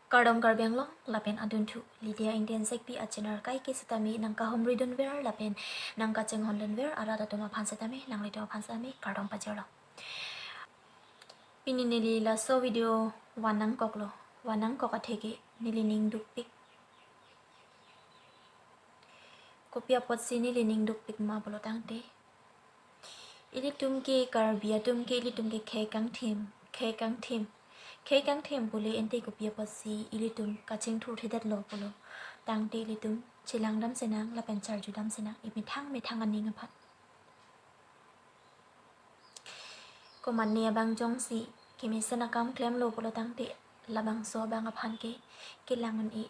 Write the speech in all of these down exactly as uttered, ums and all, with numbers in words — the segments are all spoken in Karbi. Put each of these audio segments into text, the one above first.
Kardom Karbi Anglong lapen adunthu Lydia Ingti Insekpi a-channel kaike sitame nangkahumri dunver lapen nangkachinghon dunver arat atum aphan sitame nanglitum aphan sitame kardom pajirlo. Pini neli laso video van nangkoklo, van nangkok atheke neli ning dukpik. Kopi apotsi neli ning dukpik ma pulo tangte, ilitum ke Karbi atum ke ilitum ke khei kangthim, khei kangthim, khei kangthim pule ante kopi apotsi ilitum kachingthur thedetlo pulo tangte ilitum chelangdam sinang lapen charjudam sinang emethang methang aning aphan. Komatne abang jongsi kemesen akam klemlo pulo tangte labangso abang aphan ke kelang un-e,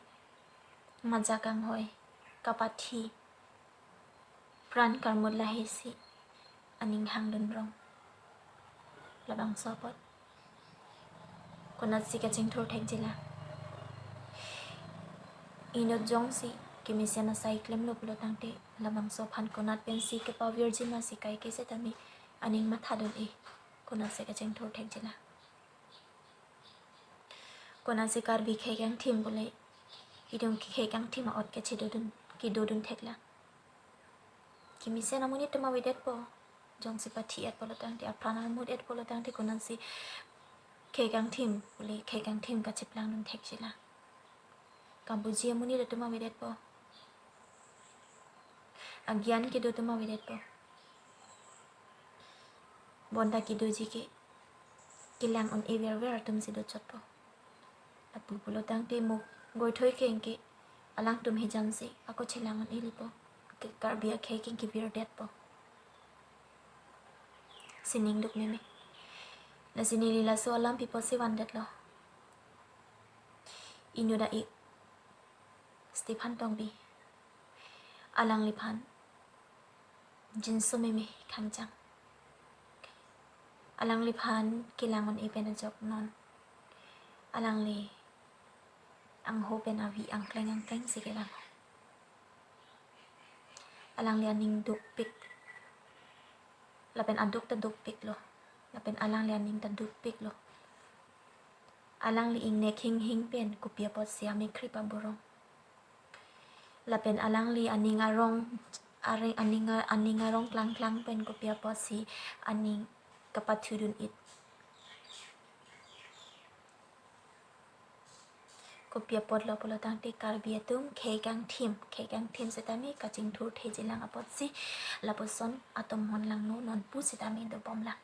majak anghoi, kapathi, pran karmut lahei si aning hangdun rong. Labangso apot konatsi kachingthur thekjilang. Inut jongsi kemesen asai klemlo pulo tangte labangso aphan konat pensi kepavirji masi kaike sitame aning mathadun-e, konatsi kachingthur thekjilang. Konatsi Karbi khei kangthim pule itum khei kangthim a'ot kachedodun, kedodun theklang. Kemesen amonit atum avedetpo, jongsi pathi-et pulo tangte, apran armut-et pulo tangte konatsi khei kangthim pule khei kangthim kacheplangdun thekjilang. Kabuji amonit atum avedetpo, agyan kedo atum avedetpo. Bonta kedoji ke kelang un-e verver atumsi dochotpo. Lapu pulo tangte mo goithoi keng ke alangtum hijan si ako chelang un-e lipo. Ke Karbi akhei keng kevirdetpo. Si ning duk meme. Lasi neli laso alam pi apotsi vandetlo. Inut a-ik Stephen Tokbi, alangliphan jinso meme khangjang. Alangliphan kelang un-e pen ajok non alangli angho pen avi angkleng angkleng si kelang. Alangli aning dukpik lapen aduk ta dukpiklo, lapen alangli aning ta dukpiklo. Alangli ingnek hinghing pen kopi apotsi amekhri paborong. Lapen alangli aning arong, are-, aning a-, aning arong klangklang pen kopi apotsi aning kapathudun-et. Kopi apotlo pulo tangte Karbi atum khei kangthim, khei kangthim sitame kachingthur thekjilang apotsi lapuson atum honlangno, nonpu sitame dobomlang.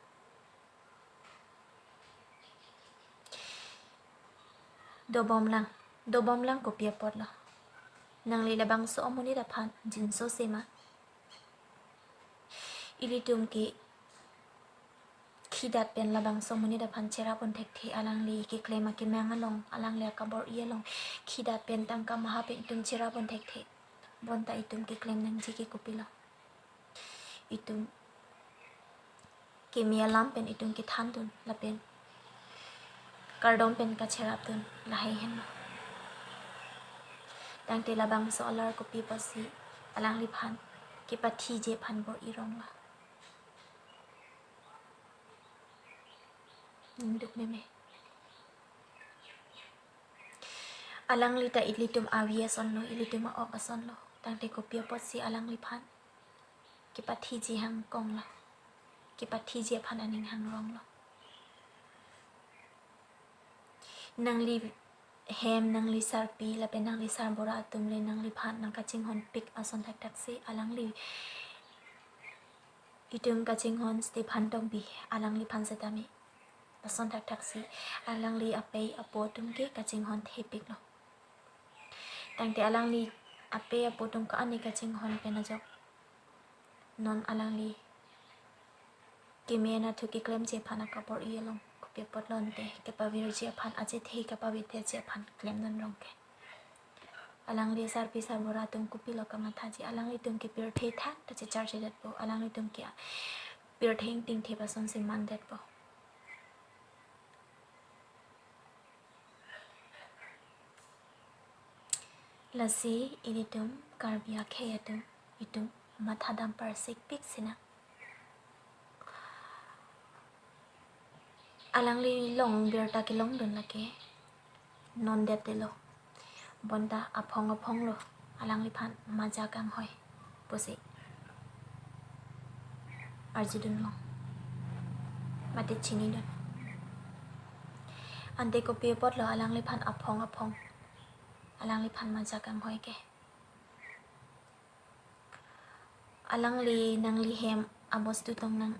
Dobomlang, dobomlang kopi apotlo. Nangli labangso amonit aphan jinso sema. Ilitum ke khidat pen labangso amonit aphan cherapdun thekthe, alangli keklem akemang along, alangli akabor-i along khidat pen tangka maha pen itum cherapdun thekthe. Bonta itum keklem nangji ke kopilo? Itum keme alam pen itum kethandun lapen kardom pen kacherapdun lahei henlo. Tangte labangso alar kopi apotsi alangliphan kepathiji aphan bor-i ronglo? Ning duk meme. Alangli ta ilitum avi asonlo, ilitum a-ok asonlo. Tangte kopi apotsi alangliphan kepathiji hangkonglo, kepathiji aphan aning hangronglo? Nangli hem, nangli sarpi lapen nangli sarbura atum le nangliphan nangkachinghonpik ason thakthaksi alangli. Itum kachinghon Stephen Tokbi, alangliphan sitame ason thakthaksi alangli apei apo atum ke kachinghon thepiklo. Tangte alangli apei apo atum ka-an kachinghon pen ajok non alangli keme anatthu keklemji aphan akabor-i along kopi apotlo ante kepavirji aphan, achethe kapavirji aphan klemdun rong ke? Alangli sarpi sarbura atum kopilo kamathaji? Alanglitum ke pirthe thangta checharchedetpo, alanglitum ke pirthe ingtingthip asonsi mandetpo. Lasi ilitum Karbi akhei atum itum mathadam parsikpik sinang. Alangli long birta kelongdun lake non detdetlo. Bonta aphong aphong lo alangliphan maja kanghoi pusi arjudunlong. Mate chinidun. Ante kopi apotlo alangliphan aphong aphong, alangliphan maja kanghoi ke? Alangli nangli hem abostu tong nang,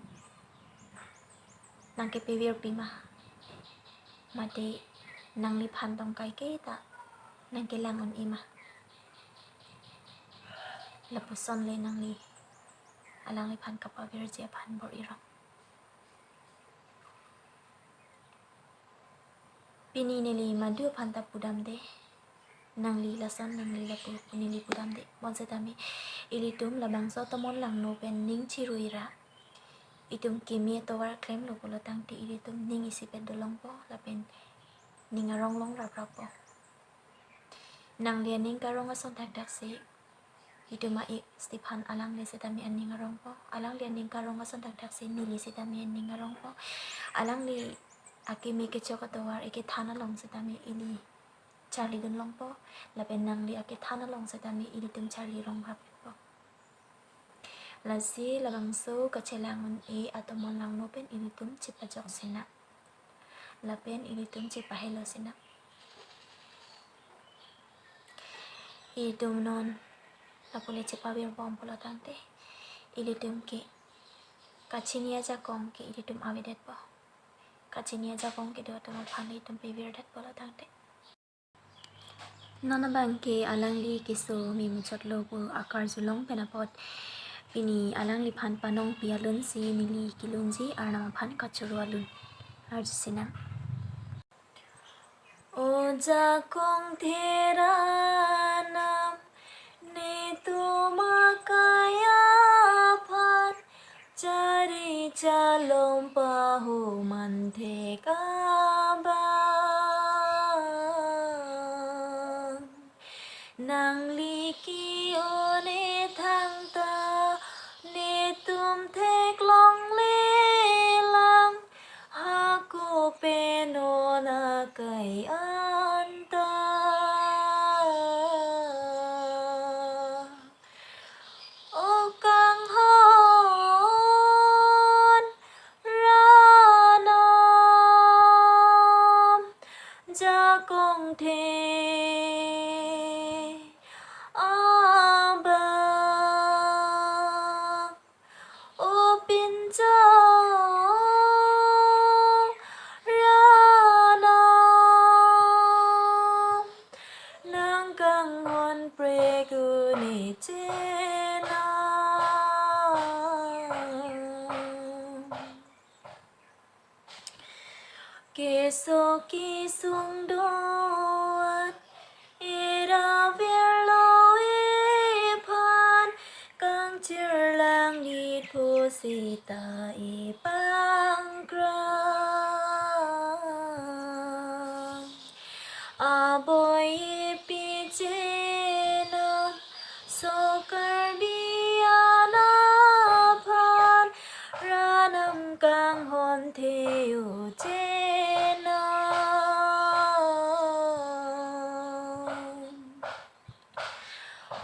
nangkepevirpi ma? Mate nangliphan tong kaike ta nangkelang un-e ma? Lapuson le nangli alangliphan kapavirji aphan bor-irong. Pini neli madu aphan ta pudamde, nangli lason nangli lapu pu neli pudamde. Bonsetame ilitum labangso atomon langno pen ning chirui ra itum kimi atovar klemlo pulo tangte ilitum ning isipet dolongpo lapen ning arong longraprappo. Nangli aning karong ason thakthak si itum a-ik Stephen alangli setame aning arongpo. Alangli aning karong ason thakthak si neli setame aning arongpo. Alangli akimi kechok atovar ikethan along setame ili charlidunlongpo. Lapen nangli akethan along setame ilitum charli rongrappo. Lasi labangso kachelang un-e atomon langno pen ilitum chepajok sinang. Lapen ilitum chepahelo sinang. Ilitum non lapu le chepavirbom pulo tangte ilitum ke kachini ajakong ke ilitum avedetpo. Kachini ajakong kedo atum aphan le itum pevirdet pulo tangte. Non abang ke alangli keso memuchotlo pu akarjulong pen apot pini alangliphan panongpi alun si neli kelunji Arnam aphan kachoro alun arju sinang. O jakong the Ranam, netum akai aphan chari chalom paho manthek abang. Nangli ke-un-e thangta netum theklong lelang, hako pen non akai anta. O kanghon Ranam, jakong the abang. O pinchong Ranam, nang kanghon prek un-e chenam. Keso kesung do-an era virlo ephan, kangchir lang dit phu seta epangkrang. Aboi epi chenam, so Karbi an aphan Ranam kanghon the-o chenam.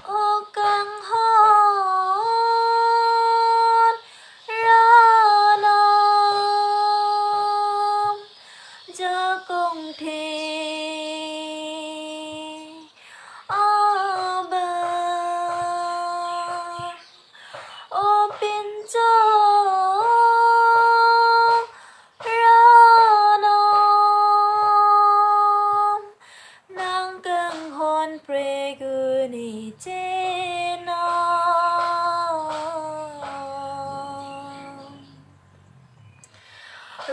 O kanghon Ranam, jakong the abang. O pinchong Ranam, nang kanghon prek un-e chenam.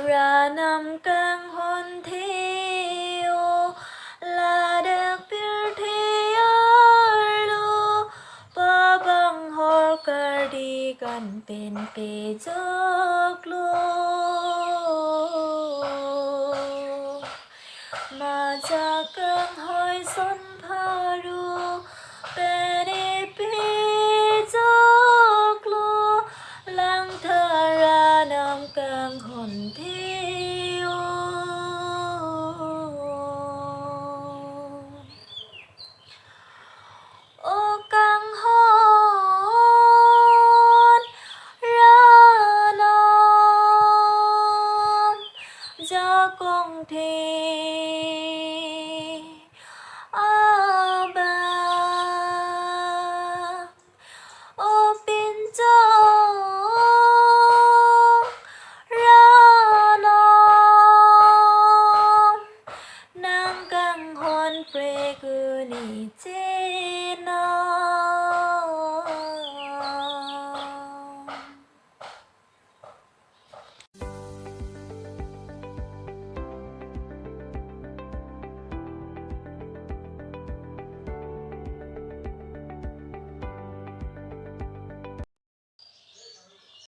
Ranam kanghon the-o, ladak pirthe arlo, pabang hor kardi kan pen pejoklo.